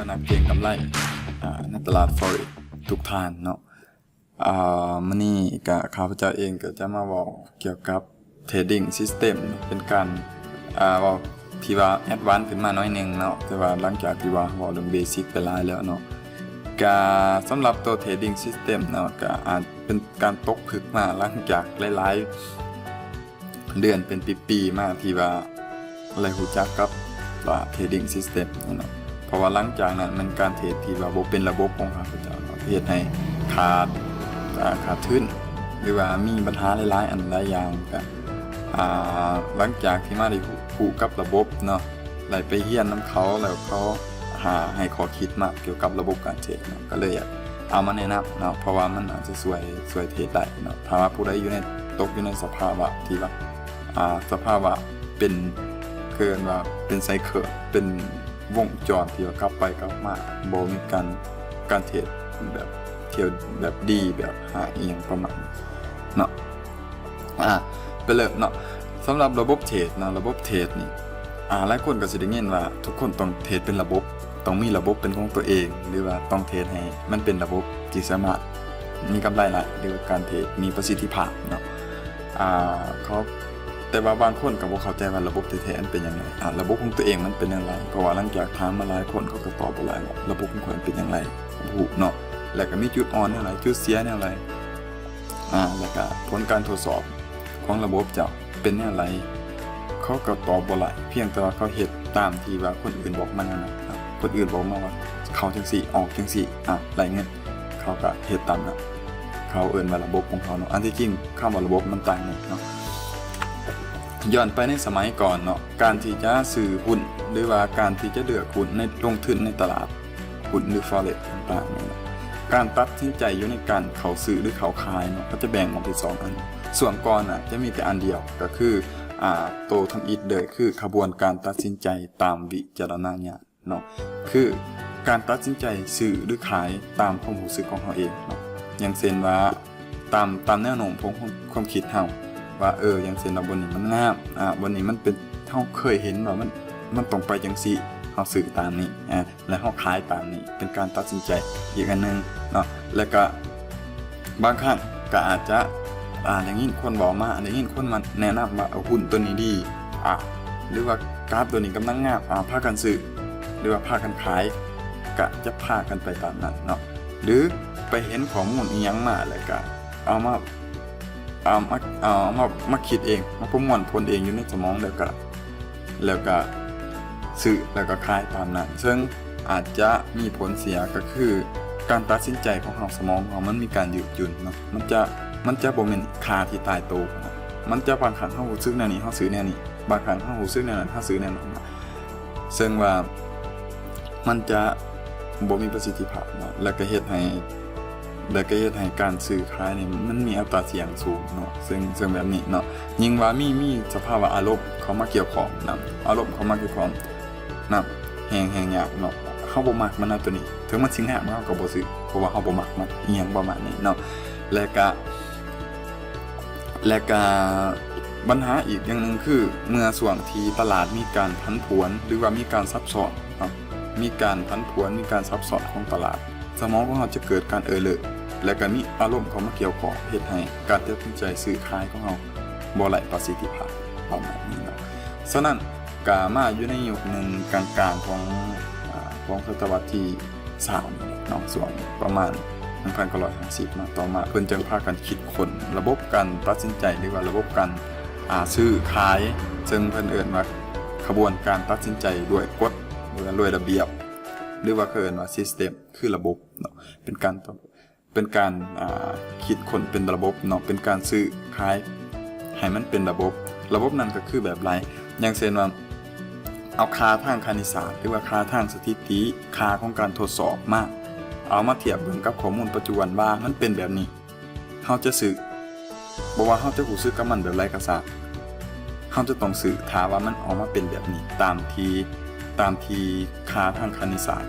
ນັກເກັງກຳໄລ ອາ ໃນຕະຫຼາດ Forex ທຸກທ່ານເນາະ. ອາ ມື້ນີ້ກະຂ້າພະເຈົ້າເອງກະຈະມາເວົ້າກ່ຽວກັບ Trading System ເປັນການ ອາ ເວົ້າທີ່ວ່າ advance ຂຶ້ນມາໜ້ອຍໜຶ່ງເນາະ, ແຕ່ວ່າຫຼັງຈາກທີ່ວ່າເວົ້າເລື່ອງ basic ໄປຫຼາຍແລ້ວເນາະ. ກະສຳລັບໂຕ Trading System ເນາະ ກະອາດເປັນການຕົກຜຶກມາຫຼັງຈາກຫຼາຍໆ ເດືອນເປັນປີໆມາທີ່ວ່າໄດ້ຮູ້ຈັກກັບວ່າ Trading System ນີ້ເນາະ, ເພາະວ່າຫຼັງຈາກນັ້ນແມ່ນການເທຣດທີ່ວ່າບໍ່ເປັນລະບົບຂອງຂ້າພະເຈົ້າເນາະ ເຮັດໃຫ້ຂາດ ອາ ຂາດທຶນ ຫຼືວ່າມີບັນຫາຫຼາຍໆອັນຫຼາຍຢ່າງ. ກະ ອາ ຫຼັງຈາກທີ່ມາໄດ້ຮູ້ ຮູ້ກັບລະບົບເນາະ ໄດ້ໄປຮຽນນຳເຂົາ ແລ້ວເຂົາ ຫາໃຫ້ຂໍ້ຄິດມາກ່ຽວກັບລະບົບການເທຣດເນາະ, ກໍເລີຍຢາກເອົາມາແນະນຳເນາະ ເພາະວ່າມັນອາດຈະຊ່ວຍ ຊ່ວຍເທຣດໄດ້ເນາະ. ຖ້າວ່າຜູ້ໃດຢູ່ໃນ ຕົກຢູ່ໃນສະພາວະທີ່ວ່າ ອາ ສະພາວະເປັນ ເອີ້ນວ່າເປັນໄຊເຄິນ ເປັນວົງຈອນທີ່ວ່າກັບໄປກັບມາ ບໍ່ມີການ ການເທຣດແບບ ທ່ຽວແບບດີ ແບບຫາອີ່ຫຍັງປະມານນີ້ເນາະ. ອາ ໄປເລີ່ມເນາະ. ສຳລັບລະບົບເທຣດເນາະ ລະບົບເທຣດນີ້ ອາ ຫຼາຍຄົນກໍຊິໄດ້ຍິນວ່າທຸກຄົນຕ້ອງເທຣດເປັນລະບົບ, ຕ້ອງມີລະບົບເປັນຂອງຕົວເອງ ຫຼືວ່າຕ້ອງເທຣດໃຫ້ມັນເປັນລະບົບ ຈຶ່ງສາມາດມີກຳໄລໄດ້ ຫຼືວ່າການເທຣດມີປະສິດທິພາບເນາະ. ອາ ເຂົາ ແຕ່ວ່າບາງຄົນກໍບໍ່ເຂົ້າໃຈວ່າລະບົບແທ້ໆມັນເປັນຫຍັງໃດ ອາ ລະບົບຂອງຕົວເອງມັນເປັນຫຍັງໃດ ເພາະວ່າຫຼັງຈາກຖາມມາຫຼາຍຄົນ ເຂົາກໍຕອບບໍ່ຫຼາຍວ່າລະບົບຂອງຂ້ອຍມັນເປັນຫຍັງໃດ ບໍ່ຮູ້ເນາະ. ແລ້ວກໍມີຈຸດອ່ອນແນວໃດ ຈຸດເສຍແນວໃດ ອາ ແລ້ວກະຜົນການທົດສອບຂອງລະບົບເຈົ້າເປັນແນວໃດ ເຂົາກໍຕອບບໍ່ຫຼາຍ ພຽງແຕ່ວ່າເຂົາເຮັດຕາມທີ່ວ່າຄົນອື່ນບອກມານະ ຄົນອື່ນບອກມາວ່າເຂົ້າຈັ່ງຊີ້ ອອກຈັ່ງຊີ້ ອາ ໄດ້ເງິນ ເຂົາກໍເຮັດຕາມນັ້ນ ເຂົາເອີ້ນວ່າລະບົບຂອງເຂົາເນາະ. ອັນທີ່ຈິງຄຳວ່າລະບົບມັນຕ່າງກັນເນາະ. ຍ້ອນໄປໃນສະໄໝກ່ອນເນາະ ການທີ່ຈະຊື້ຫຸ້ນ ຫຼືວ່າການທີ່ຈະເລືອກຫຸ້ນໃນ ລົງທຶນໃນຕະຫຼາດ ຫຸ້ນ ຫຼື Forex ຕ່າງໆນີ້ເນາະ ການຕັດສິນໃຈຢູ່ໃນການເຂົ້າຊື້ ຫຼື ເຂົ້າຂາຍເນາະ ກໍຈະແບ່ງອອກເປັນສອງອັນ. ຊ່ວງກ່ອນນະ ຈະມີແຕ່ອັນດຽວ ກໍຄື ອາ ໂຕທຳອິດເລີຍ ຄືຂະບວນການຕັດສິນໃຈຕາມວິຈາລະນະຍານເນາະ ຄືການຕັດສິນໃຈຊື້ ຫຼື ຂາຍຕາມຄວາມຮູ້ສຶກຂອງເຮົາເອງເນາະ. ຢ່າງເຊັ່ນວ່າ ຕາມ ຕາມແນວໂນ້ມຂອງຄວາມ ຄວາມຄິດເຮົາວ່າ ເອີ ຢ່າງເຊັ່ນວ່າບ່ອນນີ້ມັນງາມ ອາ ບ່ອນນີ້ມັນເປັນ ເຮົາເຄີຍເຫັນວ່າມັນ ມັນຕ້ອງໄປຈັ່ງຊີ້ ເຮົາຊື້ຕາມນີ້ ອາ ແລະເຮົາຂາຍຕາມນີ້ ເປັນການຕັດສິນໃຈອີກອັນໜຶ່ງເນາະ. ແລ້ວກະບາງຄັ້ງກະອາດຈະ ອາ ໄດ້ຍິນຄົນເວົ້າມາ ໄດ້ຍິນຄົນມາແນະນຳວ່າ ເອີ ຫຸ້ນໂຕນີ້ດີ ອາ ຫຼືວ່າກາບໂຕນີ້ກຳລັງງາມ ອາ ພາກັນຊື້ ຫຼືວ່າພາກັນຂາຍ ກະຈະພາກັນໄປຕາມນັ້ນເນາະ. ຫຼືໄປເຫັນຂໍ້ມູນອີ່ຫຍັງມາ ແລ້ວກະເອົາມາ ເອົາມາ ເອົາມາ ມາຄິດເອງ ມາປະມວນຜົນເອງຢູ່ໃນສະໝອງ ແລ້ວກະ ແລ້ວກະຊື້ ແລ້ວກະຂາຍຕາມນັ້ນ ເຊິ່ງອາດຈະມີຜົນເສຍ ກໍຄືການຕັດສິນໃຈຂອງເຮົາ ສະໝອງຂອງເຮົາມັນມີການຍືດຫຍຸ່ນເນາະ ມັນຈະ ມັນຈະບໍ່ແມ່ນຄາທີ່ຕາຍໂຕນະ ມັນຈະ ບາງຄັ້ງເຮົາຮູ້ສຶກແນວນີ້ ເຮົາຊື້ແນວນີ້ ບາງຄັ້ງເຮົາຮູ້ສຶກແນວນັ້ນ ເຮົາຊື້ແນວນັ້ນນະ ເຊິ່ງວ່າມັນຈະບໍ່ມີປະສິດທິພາບເນາະ ແລ້ວກໍເຮັດໃຫ້ ແລ້ວກໍເຮັດໃຫ້ການຊື້ຂາຍນີ້ມັນມີອັດຕາສ່ຽງສູງເນາະ ເຊິ່ງ ເຊິ່ງແບບນີ້ເນາະ ຍິ່ງວ່າມີ ມີສະພາວະອາລົມເຂົ້າມາກ່ຽວຂ້ອງນຳ ອາລົມເຂົ້າມາກ່ຽວຂ້ອງນຳ ແຮ່ງ ແຮ່ງຍາກເນາະ ເຮົາບໍ່ມັກມັນນະໂຕນີ້ ເຖິງມັນຊິງາມເຮົາກໍບໍ່ຊື້ ເພາະວ່າເຮົາບໍ່ມັກມັນ ອີ່ຫຍັງປະມານນີ້ເນາະ ແລະກະ ແລະກະບັນຫາອີກຢ່າງໜຶ່ງຄື ເມື່ອຊ່ວງທີ່ຕະຫຼາດມີການຜັນຜວນ ຫຼືວ່າມີການຊັບຊ້ອນເນາະ ມີການຜັນຜວນ ມີການຊັບຊ້ອນຂອງຕະຫຼາດ ສະໝອງຂອງເຮົາຈະເກີດການເອີເລີ ແລະກະມີອາລົມເຂົ້າມາກ່ຽວຂ້ອງ ເຮັດໃຫ້ການຕັດສິນໃຈຊື້ຂາຍຂອງເຮົາບໍ່ໄດ້ປະສິດທິພາບປະມານນີ້ເນາະ. ສະນັ້ນ ກະມາຢູ່ໃນຍຸກໜຶ່ງກາງໆຂອງ ອາ ຂອງສະຕະວັດທີຊາວນີ້ເນາະ ຊ່ວງປະມານໜຶ່ງພັນເກົ້າຮ້ອຍຫ້າສິບເນາະ ຕໍ່ມາເພິ່ນຈຶ່ງພາກັນຄິດຄົ້ນລະບົບການຕັດສິນໃຈ ຫຼືວ່າລະບົບການ ອາ ຊື້ຂາຍ ເຊິ່ງເພິ່ນເອີ້ນວ່າຂະບວນການຕັດສິນໃຈດ້ວຍກົດ ຫຼືວ່າດ້ວຍລະບຽບ ຫຼືວ່າເຂົາເອີ້ນວ່າ System ຄືລະບົບເນາະ ເປັນການ ເປັນການ ອາ ຄິດຄົ້ນເປັນລະບົບເນາະ ເປັນການຊື້ຂາຍໃຫ້ມັນເປັນລະບົບ. ລະບົບນັ້ນກໍຄືແບບໃດ? ຢ່າງເຊັ່ນວ່າ ເອົາຄ່າທາງຄະນິດສາດ ຫຼືວ່າຄ່າທາງສະຖິຕິ ຄ່າຂອງການທົດສອບມາ ເອົາມາທຽບເບິ່ງກັບຂໍ້ມູນປັດຈຸບັນວ່າມັນເປັນແບບນີ້ ເຮົາຈະຊື້ ບໍ່ວ່າເຮົາຈະຮູ້ສຶກກັບມັນແບບໃດກໍຊ່າງ ເຮົາຈະຕ້ອງຊື້ ຖ້າວ່າມັນອອກມາເປັນແບບນີ້ ຕາມທີ່ ຕາມທີ່ຄ່າທາງຄະນິດສາດ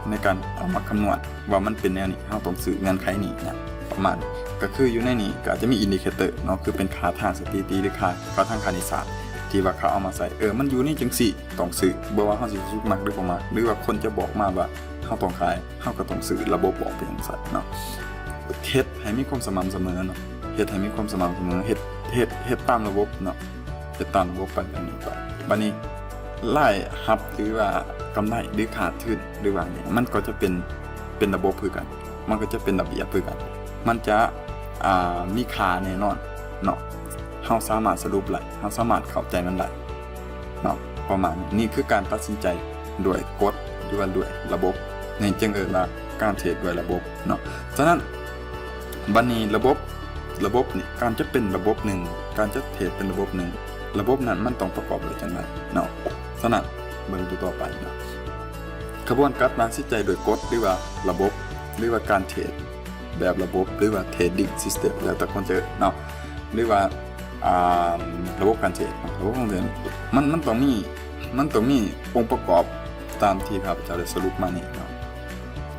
ໃນການເອົາມາຄຳນວນວ່າມັນເປັນແນວນີ້ ເຮົາຕ້ອງຊື້ເງື່ອນໄຂນີ້ນະ ປະມານ ກໍຄືຢູ່ໃນນີ້ກໍອາດຈະມີ indicator ເນາະ ຄືເປັນຄ່າທາງສະຖິຕິ ຫຼື ຄ່າ ຄ່າທາງຄະນິດສາດ ທີ່ວ່າເຂົາເອົາມາໃຊ້ ເອີ ມັນຢູ່ໃນຈັ່ງຊີ້ ຕ້ອງຊື້ ບໍ່ວ່າເຮົາຊິຮູ້ສຶກມັກ ຫຼື ບໍ່ມັກ ຫຼືວ່າຄົນຈະບອກມາວ່າເຮົາຕ້ອງຂາຍ ເຮົາກໍຕ້ອງຊື້ ລະບົບບອກເປັນຈັ່ງຊັ້ນເນາະ. ເຮັດໃຫ້ມີຄວາມສະໝ່ຳສະເໝີເນາະ ເຮັດໃຫ້ມີຄວາມສະໝ່ຳສະເໝີ ເຮັດ ເຮັດ ເຮັດຕາມລະບົບເນາະ ເຮັດຕາມລະບົບໄປແບບນີ້ໄປ. ບາດນີ້ລາຍຮັບ ຫຼືວ່າກຳໄລ ຫຼືຂາດທຶນ ຫຼືວ່າຫຍັງ ມັນກໍຈະເປັນ ເປັນລະບົບຄືກັນ ມັນກໍຈະເປັນລະບຽບຄືກັນ ມັນຈະ ອ່າ ມີຄ່າແນ່ນອນເນາະ ເຮົາສາມາດສະຫຼຸບໄດ້ ເຮົາສາມາດເຂົ້າໃຈມັນໄດ້ເນາະ ປະມານນີ້. ນີ້ຄືການຕັດສິນໃຈດ້ວຍກົດ ຫຼືວ່າດ້ວຍລະບົບ ນີ້ຈຶ່ງເອີ້ນວ່າການເທຣດດ້ວຍລະບົບເນາະ. ສະນັ້ນ ບາດນີ້ລະບົບ ລະບົບນີ້ ການຈະເປັນລະບົບໜຶ່ງ ການຈະເທຣດເປັນລະບົບໜຶ່ງ ລະບົບນັ້ນມັນຕ້ອງປະກອບດ້ວຍຈັ່ງໃດເນາະ. ສະນັ້ນ ເບິ່ງຕົວຕໍ່ໄປເນາະ ຂະບວນການຕັດສິນໃຈໂດຍກົດ ຫຼືວ່າລະບົບ ຫຼືວ່າການເທຣດແບບລະບົບ ຫຼືວ່າ trading system ແລ້ວແຕ່ຄົນຈະເອີ້ນເນາະ ຫຼືວ່າ ອ່າ ລະບົບການເທຣດ ລະບົບການເທຣດ ມັນ ມັນຕ້ອງມີ ມັນຕ້ອງມີອົງປະກອບຕາມທີ່ຂ້າພະເຈົ້າໄດ້ສະຫຼຸບມານີ້ເນາະ.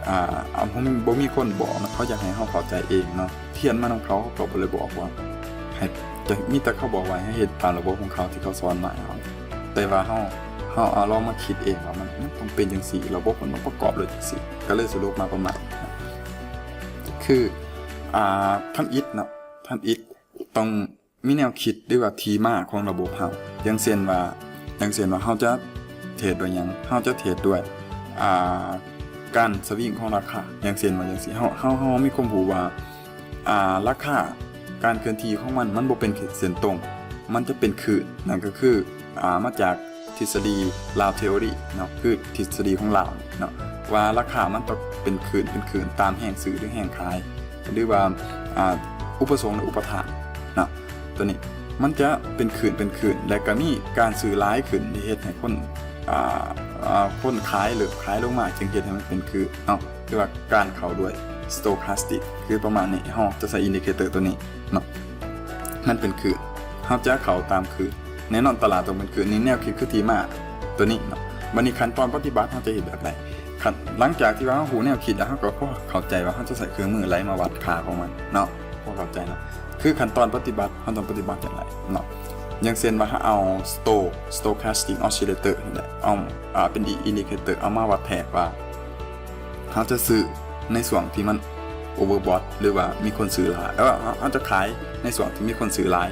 ອ່າ ບໍ່ມີຄົນບອກເນາະ ເຂົາຢາກໃຫ້ເຮົາເຂົ້າໃຈເອງເນາະ ຮຽນມານຳເຂົາ ເຂົາກໍບໍ່ໄດ້ບອກວ່າໃຫ້ ຈະມີແຕ່ເຂົາບອກວ່າໃຫ້ເຮັດຕາມລະບົບຂອງເຂົາທີ່ເຂົາສອນມາໃຫ້ເຮົາ ແຕ່ວ່າເຮົາ ເຮົາເອົາລອງມາຄິດເອງວ່າມັນ ມັນຕ້ອງເປັນຈັ່ງຊີ້ ລະບົບມັນຕ້ອງປະກອບດ້ວຍຈັ່ງຊີ້ ກໍເລີຍສະຫຼຸບມາປະມານນີ້ ຄື ອ່າ ທຳອິດເນາະ ທຳອິດຕ້ອງມີແນວຄິດ ຫຼືວ່າທີ່ມາຂອງລະບົບເຮົາ ຢ່າງເຊັ່ນວ່າ ຢ່າງເຊັ່ນວ່າເຮົາຈະເທຣດດ້ວຍຫຍັງ ເຮົາຈະເທຣດດ້ວຍ ອ່າ ການສະວິງຂອງລາຄາ ຢ່າງເຊັ່ນວ່າຈັ່ງຊີ້ ເຮົາ ເຮົາ ເຮົາມີຄວາມຮູ້ວ່າ ອ່າ ລາຄາ ການເຄື່ອນທີ່ຂອງມັນ ມັນບໍ່ເປັນເສັ້ນຕົງ ມັນຈະເປັນຄື້ນ ນັ້ນກໍຄື ອ່າ ມາຈາກທິດສະດີ Lao Theory ເນາະ ຄືທິດສະດີຂອງລາວເນາະ ວ່າລາຄາມັນຕ້ອງເປັນຄື້ນ ເປັນຄື້ນ ຕາມແຮງຊື້ ຫຼື ແຮງຂາຍ ຫຼືວ່າ ອ່າ ອຸປະສົງ ຫຼື ອຸປະທານເນາະ ຕົວນີ້ມັນຈະເປັນຄື້ນ ເປັນຄື້ນ ແລະ ກໍມີການຊື້ຫຼາຍຂຶ້ນ ທີ່ເຮັດໃຫ້ຄົນ ອ່າ ອ່າ ຄົນຂາຍເລີ່ມຂາຍລົງມາ ຈຶ່ງເຮັດໃຫ້ມັນເປັນຄື້ນເນາະ ຄືວ່າການເຂົ້າດ້ວຍ stochastic ຄືປະມານນີ້ ເຮົາຈະໃຊ້ indicator ຕົວນີ້ເນາະ ມັນເປັນຄື້ນ ເຮົາຈະເຂົ້າຕາມຄື້ນ ແນ່ນອນຕະຫຼາດຕ້ອງເປັນຄື້ນ ນີ້ແນວຄິດຄືທີ່ມາຕົວນີ້ເນາະ. ບັດນີ້ຂັ້ນຕອນປະຕິບັດເຮົາຈະເຮັດແບບໃດ? ຂັ້ນ ຫຼັງຈາກທີ່ວ່າເຮົາຮູ້ແນວຄິດແລ້ວ ເຮົາກໍພໍເຂົ້າໃຈວ່າເຮົາຈະໃຊ້ເຄື່ອງມືໃດມາວັດຄ່າຂອງມັນເນາະ ພໍເຂົ້າໃຈເນາະ ຄືຂັ້ນຕອນປະຕິບັດເຮົາຕ້ອງປະຕິບັດຈັ່ງໃດເນາະ. ຢ່າງເຊັ່ນວ່າເຮົາເອົາ stoch stochastic oscillator ນີ້ແຫຼະ ເອົາ ອ່າ ເປັນ indicator ເອົາມາວັດແທກວ່າ ເຮົາຈະຊື້ໃນຊ່ວງທີ່ມັນ overbought ຫຼືວ່າມີຄົນຊື້ຫຼາຍ ເອີ ເຮົາ ເຮົາຈະຂາຍໃນຊ່ວງທີ່ມີຄົນຊື້ຫຼາຍ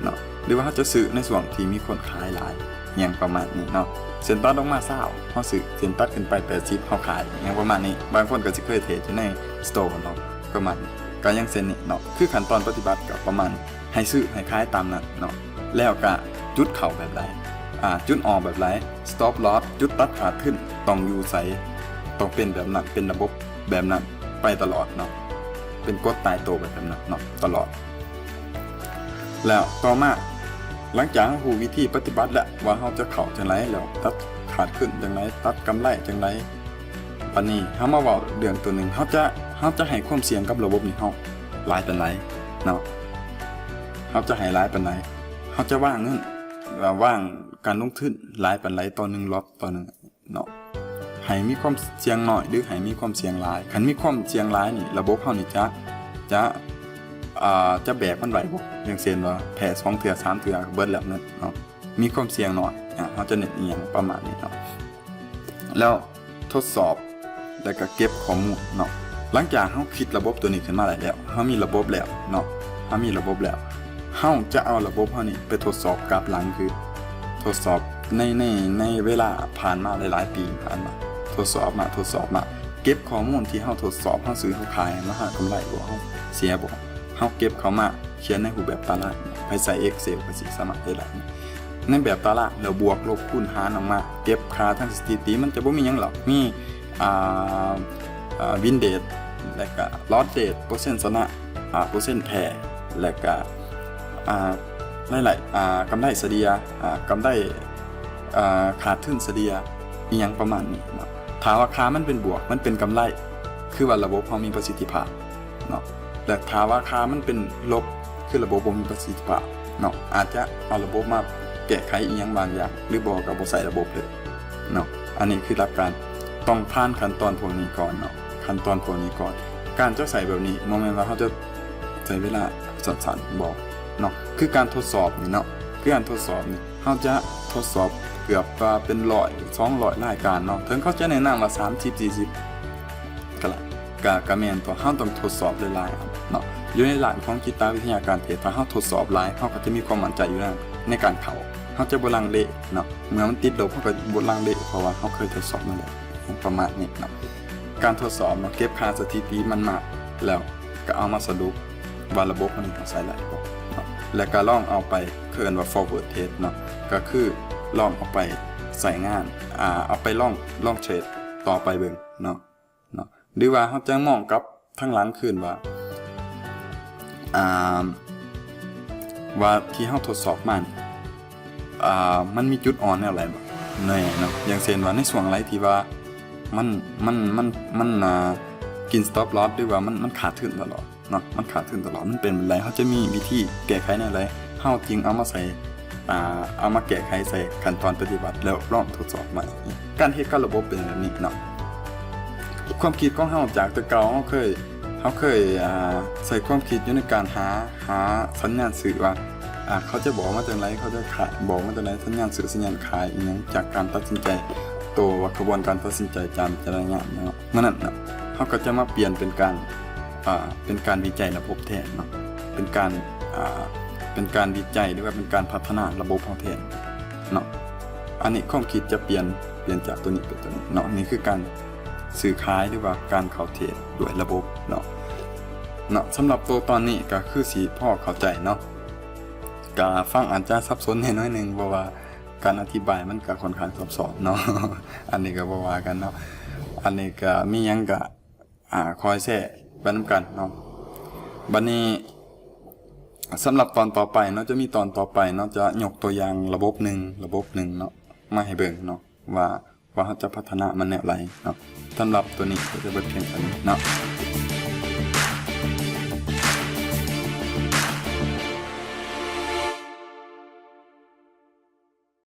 ເນາະ ຫຼືວ່າເຮົາຈະຊື້ໃນຊ່ວງທີ່ມີຄົນຂາຍຫຼາຍ ຫຍັງປະມານນີ້ເນາະ. ເສັ້ນຕັດລົງມາຊາວ ເຮົາຊື້ ເສັ້ນຕັດຂຶ້ນໄປແປດສິບ ເຮົາຂາຍ ຫຍັງປະມານນີ້. ບາງຄົນກໍຊິເຄີຍເທຣດຢູ່ໃນ stoch ເນາະ ປະມານນີ້ ກໍຢ່າງເຊັ່ນນີ້ເນາະ ຄືຂັ້ນຕອນປະຕິບັດກໍປະມານ ໃຫ້ຊື້ໃຫ້ຂາຍຕາມນັ້ນເນາະ ແລ້ວກະຈຸດເຂົ້າແບບໃດ ອ່າ ຈຸດອອກແບບໃດ stop loss ຈຸດຕັດຂາດທຶນຕ້ອງຢູ່ໃສ ຕ້ອງເປັນແບບນັ້ນ ເປັນລະບົບແບບນັ້ນໄປຕະຫຼອດເນາະ ເປັນກົດຕາຍໂຕໄປແບບນັ້ນເນາະ ຕະຫຼອດ. ແລ້ວຕໍ່ມາ ຫຼັງຈາກເຮົາຮູ້ວິທີປະຕິບັດແລ້ວວ່າເຮົາຈະເຂົ້າຈັ່ງໃດ ແລ້ວຕັດຂາດທຶນຈັ່ງໃດ ຕັດກຳໄລຈັ່ງໃດ ບັດນີ້ເຮົາມາເວົ້າເລື່ອງຕົວໜຶ່ງ ເຮົາຈະ ເຮົາຈະໃຫ້ຄວາມສ່ຽງກັບລະບົບນີ້ເຮົາຫຼາຍປານໃດເນາະ ເຮົາຈະໃຫ້ຫຼາຍປານໃດ ເຮົາຈະວາງເງິນ ວາງການລົງທຶນຫຼາຍປານໃດຕໍ່ໜຶ່ງລັອດຕໍ່ໜຶ່ງເນາະ ໃຫ້ມີຄວາມສ່ຽງໜ້ອຍ ຫຼື ໃຫ້ມີຄວາມສ່ຽງຫຼາຍ. ຄັນມີຄວາມສ່ຽງຫຼາຍນີ້ ລະບົບເຮົານີ້ຈະ ຈະ ອ່າ ຈະແບກມັນໄຫວບໍ່? ຢ່າງເຊັ່ນວ່າແພ້ສອງເທື່ອສາມເທື່ອກໍເບິດແລ້ວເງິນເນາະ ມີຄວາມສ່ຽງໜ້ອຍ ອາ ເຮົາຈະເນັ້ນອີ່ຫຍັງປະມານນີ້ເນາະ ແລ້ວ ທົດສອບ ແລະກະເກັບຂໍ້ມູນເນາະ. ຫຼັງຈາກເຮົາຄິດລະບົບຕົວນີ້ຂຶ້ນມາໄດ້ແລ້ວ ເຮົາມີລະບົບແລ້ວເນາະ ເຮົາມີລະບົບແລ້ວ ເຮົາຈະເອົາລະບົບເຮົານີ້ໄປທົດສອບກັບຫຼັງ ຄືທົດສອບໃນ ໃນ ໃນເວລາຜ່ານມາຫຼາຍໆປີຜ່ານມາ ທົດສອບມາ ທົດສອບມາ ເກັບຂໍ້ມູນທີ່ເຮົາທົດສອບ ເຮົາຊື້ເຮົາຂາຍ ເຮົາຫາກຳໄລບໍ່ ເຮົາເສຍບໍ່ ເຮົາເກັບເຂົ້າມາຂຽນໃນຮູບແບບຕາລາງ ໃຜໃຊ້ Excel ກໍຊິສາມາດເຮັດໄດ້ ໃນແບບຕາລາງ ແລ້ວບວກລົບຄູນຫານອອກມາ ເກັບຄ່າທາງສະຖິຕິ ມັນຈະບໍ່ມີຫຍັງຫຼອກ ມີ ອ່າ ອ່າ win rate ແລະກະ loss rate ເປີເຊັນຊະນະ ອ່າ ເປີເຊັນແພ້ ແລະກະ ອ່າ ລາຍໄດ້ ອ່າ ກຳໄລສະເລ່ຍ ອ່າ ກຳໄລ ອ່າ ຂາດທຶນສະເລ່ຍ ອີ່ຫຍັງປະມານນີ້ເນາະ. ຖ້າວ່າຄ່າມັນເປັນບວກ ມັນເປັນກຳໄລ ຄືວ່າລະບົບເຮົາມີປະສິດທິພາບ ເນາະ ແລະຖ້າວ່າຄ່າມັນເປັນລົບ ຄືລະບົບບໍ່ມີປະສິດທິພາບເນາະ ອາດຈະເອົາລະບົບມາແກ້ໄຂອີ່ຫຍັງບາງຢ່າງ ຫຼືບໍ່ກໍບໍ່ໃຊ້ລະບົບເລີຍເນາະ. ອັນນີ້ຄືຫຼັກການ ຕ້ອງຜ່ານຂັ້ນຕອນພວກນີ້ກ່ອນເນາະ ຂັ້ນຕອນພວກນີ້ກ່ອນ. ການຈະໃຊ້ແບບນີ້ບໍ່ແມ່ນວ່າເຮົາຈະໃຊ້ເວລາສັ້ນໆ ບໍ່ເນາະ ຄືການທົດສອບນີ້ເນາະ ຄືການທົດສອບນີ້ ເຮົາຈະທົດສອບເກືອບວ່າເປັນຮ້ອຍ ສອງຮ້ອຍລາຍການເນາະ. ເຖິງເຂົາຈະແນະນຳວ່າສາມສິບ ສີ່ສິບ ກໍລະ ກໍ ກໍແມ່ນຕົວະ ເຮົາຕ້ອງທົດສອບຫຼາຍໆອັນເນາະ. ຢູ່ໃນດ້ານຂອງຈິດຕະວິທະຍາການເທດ ຖ້າເຮົາທົດສອບຫຼາຍ ເຮົາກໍຈະມີຄວາມໝັ້ນໃຈຢູ່ໃນ ໃນການເຂົ້າ ເຮົາຈະບໍ່ລັງເລເນາະ. ເມື່ອມັນຕິດລົບ ເຮົາກໍບໍ່ລັງເລ ເພາະວ່າເຮົາເຄີຍທົດສອບມາແລ້ວ ປະມານນີ້ເນາະ. ການທົດສອບເນາະ ເກັບຄ່າສະຖິຕິມັນມາ ແລ້ວກໍເອົາມາສະຫຼຸບວ່າລະບົບມັນເຮົາໃຊ້ໄດ້ບໍ່ເນາະ. ແລ້ວກໍລອງເອົາໄປ ເອີ້ນວ່າ forward test ເນາະ ກໍຄືລອງເອົາໄປໃຊ້ງານ ອາ ເອົາໄປລອງ ລອງເທຣດຕໍ່ໄປເບິ່ງເນາະ ເນາະ. ຫຼືວ່າເຮົາຈະມອງກັບທາງຫຼັງຄືນວ່າ ອາ ວ່າທີ່ເຮົາທົດສອບມານີ້ ອາ ມັນມີຈຸດອ່ອນແນວໃດບໍ່ແນ່ເນາະ. ຢ່າງເຊັ່ນວ່າໃນຊ່ວງໃດທີ່ວ່າມັນ ມັນ ມັນ ມັນ ອາ ກິນ stop loss ຫຼືວ່າມັນ ມັນຂາດທຶນຕະຫຼອດເນາະ ມັນຂາດທຶນຕະຫຼອດ ມັນເປັນແບບໃດ ເຮົາຈະມີວິທີແກ້ໄຂແນວໃດ ເຮົາຈຶ່ງເອົາມາໃສ່ ອາ ເອົາມາແກ້ໄຂໃສ່ຂັ້ນຕອນປະຕິບັດ ແລ້ວລອງທົດສອບໃໝ່. ການເຮັດກັບລະບົບເປັນແບບນີ້ເນາະ. ຄວາມຄິດຂອງເຮົາຈາກແຕ່ເກົ່າ ເຮົາເຄີຍ ເຮົາເຄີຍ ອາ ໃຊ້ຄວາມຄິດຢູ່ໃນການຫາ ຫາສັນຍານຊື້ວ່າ ອາ ເຂົາຈະບອກມາຈັ່ງໃດ ເຂົາຈະຂາຍ ບອກມາຈັ່ງໃດ ສັນຍານຊື້ ສັນຍານຂາຍ ອີ່ຫຍັງ ຈາກການຕັດສິນໃຈ ໂຕວ່າຂະບວນການຕັດສິນໃຈຈາກວິຈາລະນະຍານເນາະ. ເມື່ອນັ້ນນະ ເຮົາກໍຈະມາປ່ຽນເປັນການ ອາ ເປັນການວິໄຈລະບົບແທນເນາະ ເປັນການ ອາ ເປັນການວິໄຈ ຫຼືວ່າເປັນການພັດທະນາລະບົບເຮົາແທນເນາະ. ອັນນີ້ຄວາມຄິດຈະປ່ຽນ ປ່ຽນຈາກຕົວນີ້ເປັນຕົວນີ້ເນາະ. ນີ້ຄືການຊື້ຂາຍ ຫຼືວ່າການເຂົ້າເທຣດດ້ວຍລະບົບເນາະ ເນາະ. ສຳລັບໂຕຕອນນີ້ກໍຄືຊິພໍເຂົ້າໃຈເນາະ ກໍຟັງອາດຈະສັບສົນແດ່ໜ້ອຍໜຶ່ງ ເພາະວ່າການອະທິບາຍມັນກໍຂ້ອນຂ້າງຊັບຊ້ອນເນາະ. ອັນນີ້ກໍບໍ່ວ່າກັນເນາະ ອັນນີ້ກໍມີຫຍັງກໍ ອາ ຄອຍແຊໄປນຳກັນເນາະ. ບັດນີ້ສຳລັບຕອນຕໍ່ໄປເນາະ ຈະມີຕອນຕໍ່ໄປເນາະ ຈະຍົກຕົວຢ່າງລະບົບໜຶ່ງ ລະບົບໜຶ່ງເນາະ ມາໃຫ້ເບິ່ງເນາະ ວ່າ ວ່າເຮົາຈະພັດທະນາມັນແນວໃດເນາະ. ສຳລັບຕົວນີ້ກໍຈະເບິດພຽງເທົ່ານີ້ເນາະ.